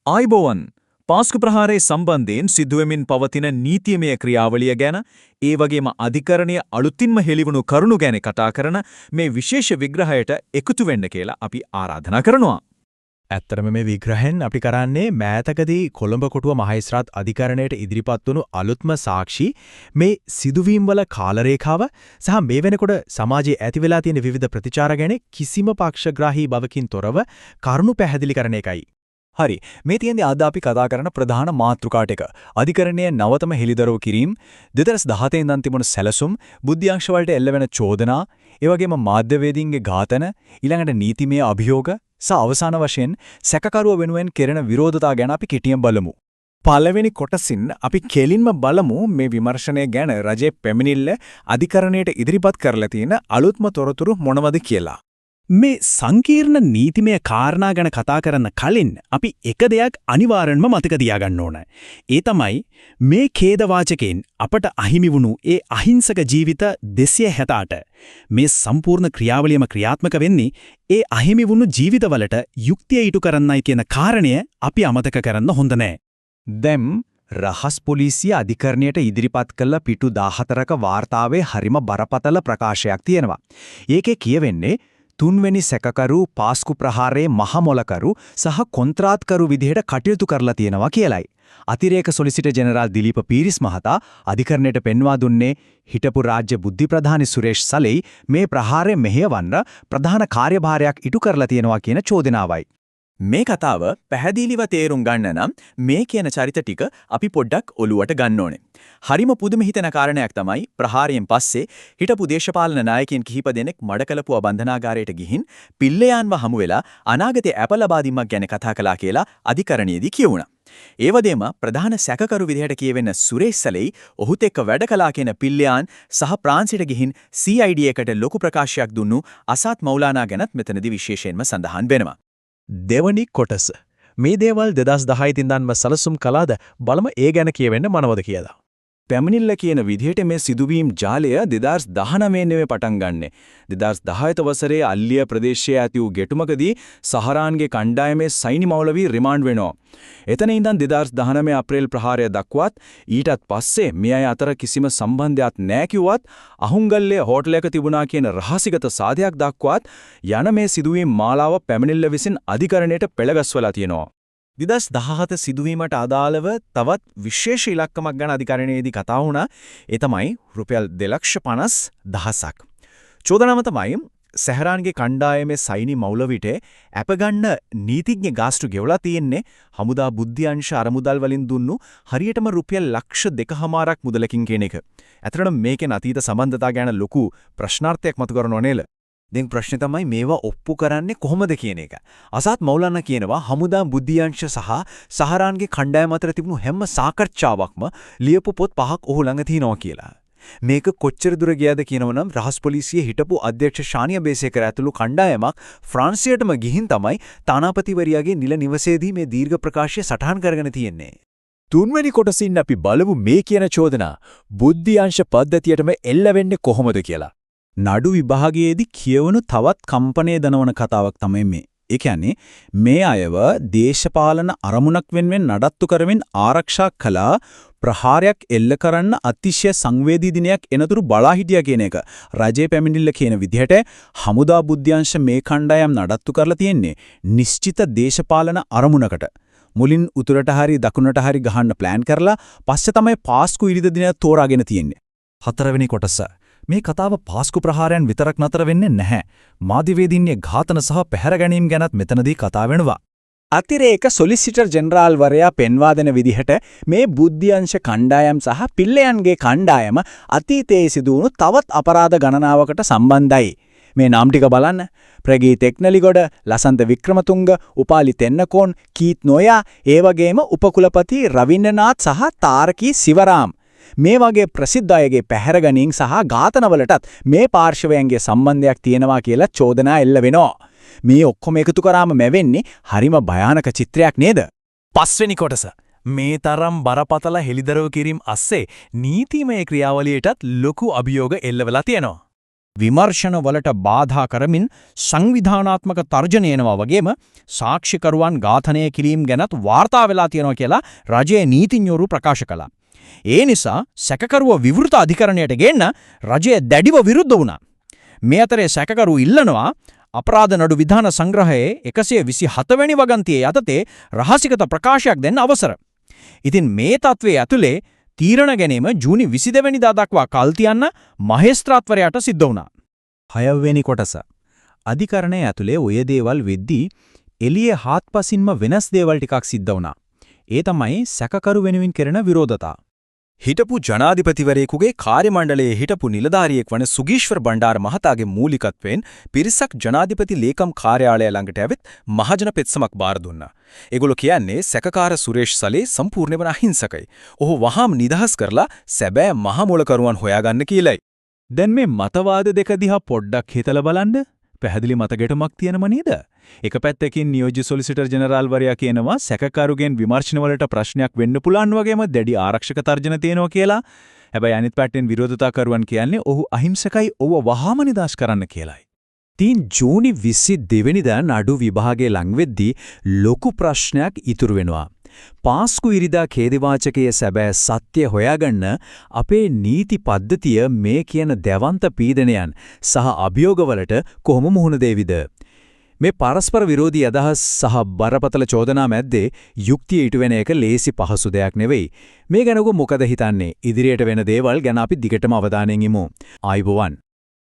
ආයුබෝවන්. පාස්කු ප්‍රහාරය සම්බන්ධයෙන් සිදුවෙමින් පවතින නීතිමය ක්‍රියාවලිය ගැන, ඒ වගේම අධිකරණය අලුතින්ම හෙළිවුණු කරුණු ගැන කතා කරන මේ විශේෂ විග්‍රහයට එකතු වෙන්න කියලා අපි ආරාධනා කරනවා. ඇත්තටම මේ විග්‍රහයෙන් අපි කරන්නේ මෑතකදී කොළඹ කොටුව මහේස්ත්‍රාත් අධිකරණයට ඉදිරිපත් වුණු අලුත්ම සාක්ෂි, මේ සිදුවීම් වල කාලරේඛාව සහ මේ වෙනකොට සමාජයේ ඇති වෙලා තියෙන විවිධ ප්‍රතිචාර ගැන කිසිම පක්ෂග්‍රාහී බවකින් තොරව කරුණු පැහැදිලි කරන එකයි. හරි, මේ තියෙන්නේ අද අපි කතා කරන ප්‍රධාන මාතෘකා ටික. අධිකරණයේ නවතම හෙළිදරව් කිරීම, 2017 ඉඳන් තිබුණු සැලසුම්, බුද්ධි අංශ වලට එල්ල වෙන චෝදනා, ඒ වගේම මාධ්‍යවේදීන්ගේ ඝාතන, ඊළඟට නීතිමය අභියෝග සහ අවසාන වශයෙන් සැකකරුව වෙනුවෙන් කෙරෙන විරෝධතා ගැන අපි කෙටියෙන් බලමු. පළවෙනි කොටසින් අපි කෙලින්ම බලමු මේ විමර්ශනය ගැන රජයේ පැමිණිල්ල අධිකරණයට ඉදිරිපත් කරලා තියෙන අලුත්ම තොරතුරු මොනවද කියලා. මේ සංකීර්ණ නීතිමය කාරණා ගැන කතා කරන්න කලින් අපි එක දෙයක් අනිවාර්යෙන්ම මතක තියාගන්න ඕන. ඒ තමයි මේ ඛේදවාචකයෙන් අපට අහිමි වුණු ඒ අහිංසක ජීවිත 268. මේ සම්පූර්ණ ක්‍රියාවලියම ක්‍රියාත්මක වෙන්නේ ඒ අහිමි වුණු ජීවිතවලට යුක්තිය ඉටු කරන්නයි කියන කාරණය අපි අමතක කරන්න හොඳ නෑ. දැන් රහස් පොලිසිය අධිකරණයට ඉදිරිපත් කළ පිටු 14ක වාර්තාවේ හරිම බරපතල ප්‍රකාශයක් තියෙනවා. ඒකේ කියවෙන්නේ තුන්වෙනි සැකකරු පාස්කු ප්‍රහාරයේ මහමොලකරු සහ කොන්ත්‍රාත්කරු විදිහට කටයුතු කරලා තියෙනවා කියලයි. අතිරේක සොලිසිටර් ජෙනරාල් දිලීප පීරිස් මහතා අධිකරණයට පෙන්වා දුන්නේ හිටපු රාජ්‍ය බුද්ධි ප්‍රධානි සුරේෂ් සලෙයි මේ ප්‍රහාරය මෙහෙයවන්න ප්‍රධාන කාර්යභාරයක් ඉටු කරලා තියෙනවා කියන චෝදනාවයි. මේ කතාව පැහැදිලිව තේරුම් ගන්න නම් මේ කියන චරිත ටික අපි පොඩ්ඩක් ඔලුවට ගන්න ඕනේ. හරිම පුදුම හිතෙන කාරණයක් තමයි ප්‍රහාරයෙන් පස්සේ හිටපු දේශපාලන නායකයන් කිහිප දෙනෙක් මඩකලපුව බන්ධනාගාරයට ගිහින් පිල්ලයාන්ව හමු වෙලා අනාගතයේ ඇප ලබා දීමක් ගැන කතා කළා කියලා අධිකරණයේදී කියවුණා. ඒ වගේම ප්‍රධාන සැකකරු විදිහට කියවෙන සුරේෂ් සලෙයි ඔහුත් එක්ක වැඩ කළා කියන පිල්ලයාන් සහ ප්‍රාන්සිට ගිහින් CID එකට ලොකු ප්‍රකාශයක් දුන්නු අසාත් මෞලානා ගැනත් මෙතනදී විශේෂයෙන්ම සඳහන් වෙනවා. දෙවනි කොටස. මේ දේවල් 2010 ඉඳන්ම සැලසුම් කළාද බලමු ඒ ගැන කියවෙන්න මොනවද කියලා. පැමිණිල්ල කියන විදිහට මේ සිදුවීම් ජාලය 2019 නෙවෙයි පටන් ගන්නෙ. 2017 වසරේ අල්ලිය ප්‍රදේශයේ ඇති වූ ගැටුමකදී සහරාන්ගේ කණ්ඩායමේ සයිනි මෞලවි රිමාන්ඩ් වෙනවා. එතන ඉඳන් 2019 අප්‍රේල් ප්‍රහාරය දක්වාත්, ඊටත් පස්සේ මේ අය අතර කිසිම සම්බන්ධයක් නැහැ කිව්වත්, අහුන්ගල්ලේ හෝටලයක තිබුණා කියන රහසිගත සාධයක් දක්වාත් යන මේ සිදුවීම් මාලාව පැමිණිල්ල විසින් අධිකරණයට පෙළගස්වලා තියෙනවා. 2017 සිදුවීමට අදාළව තවත් විශේෂ ඉලක්කමක් ගැන අධිකරණයේදී කතා වුණා. ඒ තමයි රුපියල් 2,50,000ක්. චෝදනාව තමයි සැහරාන්ගේ කණ්ඩායමේ සයිනි මෞලවිට ඇප ගන්න නීතිඥ ගාස්තු ගෙවලා තියෙන්නේ හමුදා බුද්ධි අංශ අරමුදල් වලින් දුන්නු හරියටම රුපියල් ලක්ෂ 2.5ක් මුදලකින් කියන එක. ඇත්තටම මේකෙන් අතීත සම්බන්ධතා ගැන ලොකු ප්‍රශ්නාර්ථයක් මතු කරනව නේද? දැන් ප්‍රශ්නේ තමයි මේවා ඔප්පු කරන්නේ කොහොමද කියන එක. අසාත් මෞලානා කියනවා හමුදා බුද්ධි අංශ සහ සහරාන්ගේ කණ්ඩායම අතර තිබුණු හැම සාකච්ඡාවක්ම ලියපු පොත් පහක් ඔහු ළඟ තියෙනවා කියලා. මේක කොච්චර දුර ගියාද කියනවනම් රහස් පොලිසියේ හිටපු අධ්‍යක්ෂ ශානිය බේසේකර ඇතුළු කණ්ඩායමක් ෆ්‍රාන්සියටම ගිහින් තමයි තානාපතිවරයාගේ නිල නිවසේදී මේ දීර්ඝ ප්‍රකාශය සටහන් කරගෙන තියෙන්නේ. තුන්වෙනි කොටසින් අපි බලමු මේ කියන චෝදනා බුද්ධි අංශ පද්ධතියටම එල්ල වෙන්නේ කොහොමද කියලා. නඩු විභාගයේදී කියවනු තවත් කම්පණය දනවන කතාවක් තමයි මේ. ඒ කියන්නේ මේ අයව දේශපාලන අරමුණක් වෙනුවෙන් නඩත්තු කරමින් ආරක්ෂා කළා, ප්‍රහාරයක් එල්ල කරන්න අතිශය සංවේදී දිනයක් එනතුරු බලා හිටියා කියන එක. රජයේ පැමිණිල්ල කියන විදිහට හමුදා බුද්ධ්‍යංශ මේ කණ්ඩායම් නඩත්තු කරලා තියෙන්නේ නිශ්චිත දේශපාලන අරමුණකට. මුලින් උතුරට හරි දකුණට හරි ගහන්න ප්ලෑන් කරලා පස්සේ තමයි පාස්කු ඉරිද දිනය තෝරාගෙන තියෙන්නේ. හතරවෙනි කොටස. මේ කතාව පාස්කු ප්‍රහාරයන් විතරක් නතර වෙන්නේ නැහැ. මාධ්‍යවේදීන්ගේ ඝාතන සහ පැහැර ගැනීම ගැනත් මෙතනදී කතා වෙනවා. අතිරේක සොලිසිටර් ජෙනරාල්වරයා පෙන්වා දෙන විදිහට මේ බුද්ධි අංශ කණ්ඩායම් සහ පිල්ලයන්ගේ කණ්ඩායම අතීතයේ සිදු වුණු තවත් අපරාධ ගණනාවකට සම්බන්ධයි. මේ නම් ටික බලන්න. ප්‍රගීත් එක්නලිගොඩ, ලසන්ත වික්‍රමතුංග, උපාලි තෙන්නකෝන්, කීත් නොයා, ඒ වගේම උපකුලපති රවින්ද්‍රනාත් සහ තාරකී සිවරාම්. මේ වගේ ප්‍රසිද්ධ අයගේ පැහැර ගැනීම් සහ ඝාතනවලටත් මේ පාර්ශවයන්ගේ සම්බන්ධයක් තියෙනවා කියලා චෝදනා එල්ල වෙනවා. මේ ඔක්කොම එකතු කරාම මැවෙන්නේ හරිම භයානක චිත්‍රයක් නේද? පස්වෙනි කොටස. මේ තරම් බරපතල හෙළිදරව් කිරීම් අස්සේ නීතිමය ක්‍රියාවලියටත් ලොකු අභියෝග එල්ලවලා තියෙනවා. විමර්ශන වලට බාධා කරමින් සංවිධානාත්මක තර්ජන එනවා වගේම සාක්ෂිකරුවන් ඝාතනය කිරීම ගැනත් වාර්තා වෙලා තියෙනවා කියලා රජයේ නීතිඥවරු ප්‍රකාශ කළා. ඒ නිසා සැකකරුව විවෘත අධිකරණයට ගෙන්න රජය දැඩිව විරුද්ධ වුණා. මේ අතරේ සැකකරු ඉල්ලනවා අපරාධ නඩු විධාන සංග්‍රහයේ 127 වෙනි වගන්තියේ යටතේ රහසිගත ප්‍රකාශයක් දෙන්න අවසර. ඉතින් මේ තත්ත්වයේ ඇතුලේ තීරණ ගැනීම ජූනි 22 වෙනිදා දක්වා කල් තියන්න මහේස්ත්‍රාත්වරයාට සිද්ධ වුණා. හයවෙනි කොටස. අධිකරණය ඇතුලේ ඔය දේවල් වෙද්දී එළියේ හාත්පසින්ම වෙනස් දේවල් ටිකක් සිද්ධ වුණා. ඒ තමයි සැකකරු වෙනුවෙන් කෙරෙන විරෝධතා. හිටපු ජනාධිපතිවරයෙකුගේ කාර්ය මණ්ඩලයේ හිටපු නිලධාරියෙක් වන සුගීශ්වර බණ්ඩාර මහතාගේ මූලිකත්වයෙන් පිරිසක් ජනාධිපති ලේකම් කාර්යාලය ළඟට ඇවිත් මහජන පෙත්සමක් බාර දුන්නා. ඒගොල්ලෝ කියන්නේ සැකකාර සුරේෂ් සලේ සම්පූර්ණයෙන්ම අහිංසකයි. ඔහු වහාම නිදහස් කරලා සැබෑ මහ මොලකරුවන් හොයාගන්න කියලයි. දැන් මේ මතවාද දෙක දිහා පොඩ්ඩක් හිතලා බලන්න. පැහැදිලි මතගැටුමක් තියෙනම නේද? එක පැත්තකින් නියෝජ්‍ය සොලිසිටර් ජෙනරාල් වරයා කියනවා සැකකරුගෙන් විමර්ශන වලට ප්‍රශ්නයක් වෙන්න පුළුවන් වගේම දැඩි ආරක්ෂක තර්ජන තියෙනවා කියලා. හැබැයි අනිත් පැත්තෙන් විරෝධතාකරුවන් කියන්නේ ඔහු අහිංසකයි, ඔහුව වහාම නිදහස් කරන්න කියලායි. තින් ජූනි 22 වෙනිදා නඩු විභාගයේ ලං වෙද්දී ලොකු ප්‍රශ්නයක් ඉතුරු වෙනවා. පාස්කු ඉරිදා ඛේදවාචකයේ සැබෑ සත්‍ය හොයාගන්න අපේ නීති පද්ධතිය මේ කියන දැවන්ත පීඩනයන් සහ අභියෝගවලට කොහොම මුහුණ දේවිද? මේ පරස්පර විරෝධී අදහස් සහ බරපතල චෝදනා මැද්දේ යුක්තිය ඉටු වෙන එක ලේසි පහසු දෙයක් නෙවෙයි. මේ ගැන ඔබ මොකද හිතන්නේ? ඉදිරියට වෙන දේවල් ගැන අපි දිගටම අවධානයෙන් ඉමු. ආයුබෝවන්.